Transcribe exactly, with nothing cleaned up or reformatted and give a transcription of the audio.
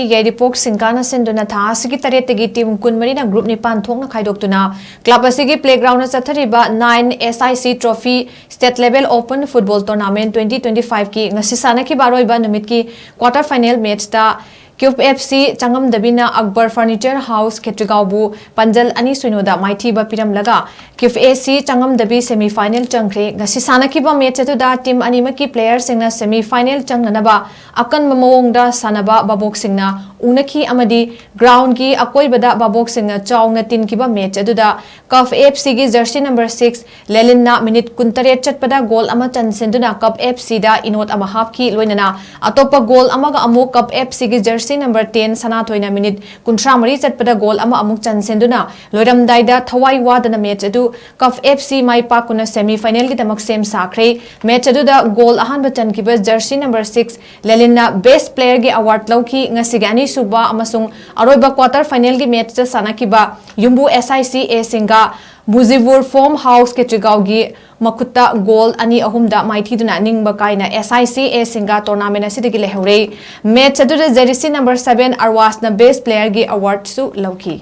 ꯌꯥꯏꯔꯤꯄꯣꯛ ꯁꯤꯡꯒꯥꯅ ꯁꯤꯟꯗꯨꯅ ꯊꯥ ꯑꯁꯤꯒꯤ ꯇꯔꯦꯠꯇꯒꯤ ꯇꯤꯝ ꯀꯨꯟꯃꯔꯤꯅ ꯒ꯭ꯔꯨꯞ ꯅꯤꯄꯥꯟ ꯊꯣꯛꯅ ꯈꯥꯏꯗꯣꯛꯇꯨꯅ ꯀ꯭ꯂꯕ ꯑꯁꯤꯒꯤ ꯄ꯭ꯂꯦꯒ꯭ꯔꯥꯎꯟꯗ ꯆꯠꯊꯔꯤꯕ nine S I C trophy state level open football tournament twenty twenty ꯐꯥꯏꯚꯀꯤ ꯉꯁꯤ ꯁꯥꯟꯅꯈꯤꯕ ꯑꯔꯣꯏꯕ ꯅꯨꯃꯤꯠꯀꯤ ꯀ꯭ꯋꯥꯇꯔ ꯐꯥꯏꯅꯦꯜ ꯃꯦꯠꯆꯇ ꯀ꯭ꯌꯨꯞ ꯑꯦꯐ ꯁꯤ ꯆꯪꯉꯝꯗꯕꯤꯅ ꯑꯛꯕꯔ ꯐꯔꯅꯤꯆꯔ ꯍꯥꯎꯁ ꯈꯦꯇ꯭ꯔꯤꯒꯥꯎꯕꯨ ꯄꯥꯟꯖꯜ ꯑꯅꯤ ꯁꯣꯏꯅꯣꯗ ꯃꯥꯏꯊꯤꯕ ꯄꯤꯔꯝꯂꯒ ꯀ꯭ꯌꯨꯞ ꯑꯦꯐ ꯁꯤ ꯆꯪꯉꯝꯗꯕꯤ ꯁꯦꯃꯤ ꯐꯥꯏꯅꯦꯜ ꯆꯪꯈ꯭ꯔꯦ꯫ ꯉꯁꯤ ꯁꯥꯟꯅꯈꯤꯕ ꯃꯦꯠꯆ ꯑꯗꯨꯗ ꯇꯤꯝ ꯑꯅꯤꯃꯛꯀꯤ ꯄ꯭ꯂꯦꯌꯔꯁꯤꯡꯅ ꯁꯦꯃꯤ ꯐꯥꯏꯅꯦꯜ ꯆꯪꯅꯅꯕ ꯑꯀꯟꯕ ꯃꯑꯣꯡꯗ ꯁꯥꯟꯅꯕ ꯚꯥꯕꯣꯛꯁꯤꯡꯅ ꯎꯅꯈꯤ ꯑꯃꯗꯤ ꯒ꯭ꯔꯥꯎꯟꯒꯤ ꯑꯀꯣꯏꯕꯗ ꯚꯥꯕꯣꯛꯁꯤꯡꯅ ꯆꯥꯎꯅ ꯇꯤꯟꯈꯤꯕ ꯃꯦꯠꯆ ꯑꯗꯨꯗ ꯀꯐ ꯑꯦꯐ ꯁꯤꯒꯤ ꯖꯔꯁꯤ ꯅꯝꯕꯔ ꯁꯤꯛꯁ ꯂꯦꯂꯤꯟꯅ ꯃꯤꯅꯤꯠ ꯀꯨꯟꯇꯔꯦꯠ ꯆꯠꯄꯗ ꯒꯣꯜ ꯑꯃ ꯆꯟꯁꯤꯟꯗꯨꯅ ꯀꯐ ꯑꯦꯐ ꯁꯤꯗ ꯏꯅꯣꯠ ꯑꯃ ꯍꯥꯞꯈꯤ꯫ ꯂꯣꯏꯅꯅ ꯑꯇꯣꯞꯄ ꯒꯣꯜ ꯑꯃꯒ ꯑꯃꯨꯛ ꯀꯐ ꯑꯦꯐ ꯁꯤꯒꯤ ꯖꯔꯁꯤ ꯅꯝꯕꯔ ꯇꯦꯟ ꯁꯅꯥꯊꯣꯏꯅ ꯃꯤꯅꯤꯠ ꯀꯨꯟꯊ꯭ꯔꯥ ꯃꯔꯤ ꯆꯠꯄꯗ ꯒꯣꯜ ꯑꯃ ꯑꯃꯨꯛ ꯆꯟꯁꯤꯟꯗꯨꯅ ꯂꯣꯏꯔꯝꯗꯥꯏꯗ ꯊꯋꯥꯏ ꯋꯥꯗꯅ ꯃꯦꯠꯆ ꯑꯗꯨ ꯀꯐ ꯑꯦꯐ ꯁꯤ ꯃꯥꯏ ꯄꯥꯛꯇꯨꯅ ꯁꯦꯃꯤ ꯐꯥꯏꯅꯦꯜꯒꯤꯗꯃꯛ ꯁꯦꯝ ꯁꯥꯈ꯭ꯔꯦ꯫ ꯃꯦꯠꯆ ꯑꯗꯨꯗ ꯒꯣꯜ ꯑꯍꯥꯟꯕ ꯆꯟꯈꯤꯕ ꯖꯔꯁꯤ ꯅꯝꯕꯔ ꯁꯤꯛꯁ ꯂꯦꯂꯤꯟꯅ ꯕꯦꯁ ꯄ꯭ꯂꯦꯌꯔꯒꯤ ꯑꯦꯋꯥꯔꯗ ꯂꯧꯈꯤ꯫ ꯉꯁꯤꯒꯤ ꯑꯅꯤꯁꯨꯕ ꯑꯃꯁꯨꯡ ꯑꯔꯣꯏꯕ ꯀ꯭ꯋꯥꯇꯔ ꯐꯥꯏꯅꯦꯜꯒꯤ ꯃꯦꯠꯆꯇ ꯁꯥꯟꯅꯈꯤꯕ ꯌꯨꯝꯕꯨ ꯑꯦꯁ ꯑꯥꯏ ꯁꯤ ꯑꯦ ꯁꯤꯡꯒ ꯃꯨꯖꯤꯕꯨꯔ ꯐꯣꯝ ꯍꯥꯎꯁ ꯀꯦꯇ꯭ꯔꯤꯒꯥꯎꯒꯤ ꯃꯈꯨꯠꯇ ꯒꯣꯜ ꯑꯅꯤ ꯑꯍꯨꯝꯗ ꯃꯥꯏꯊꯤꯗꯨꯅ ꯅꯤꯡꯕ ꯀꯥꯏꯅ ꯑꯦꯁ ꯑꯥꯏ ꯁꯤ ꯑꯦ ꯁꯤꯡꯒ ꯇꯣꯔꯅꯥꯃꯦꯟ ꯑꯁꯤꯗꯒꯤ ꯂꯩꯍꯧꯔꯦ꯫ ꯃꯦꯠꯆ ꯑꯗꯨꯗ ꯖꯔꯁꯤ ꯅꯝꯕꯔ ꯁꯚꯦꯟ ꯑꯔꯋꯥꯁꯅ ꯕꯦꯁ ꯄ꯭ꯂꯦꯌꯔꯒꯤ ꯑꯦꯋꯥꯔꯗꯁꯨ ꯂꯧꯈꯤ꯫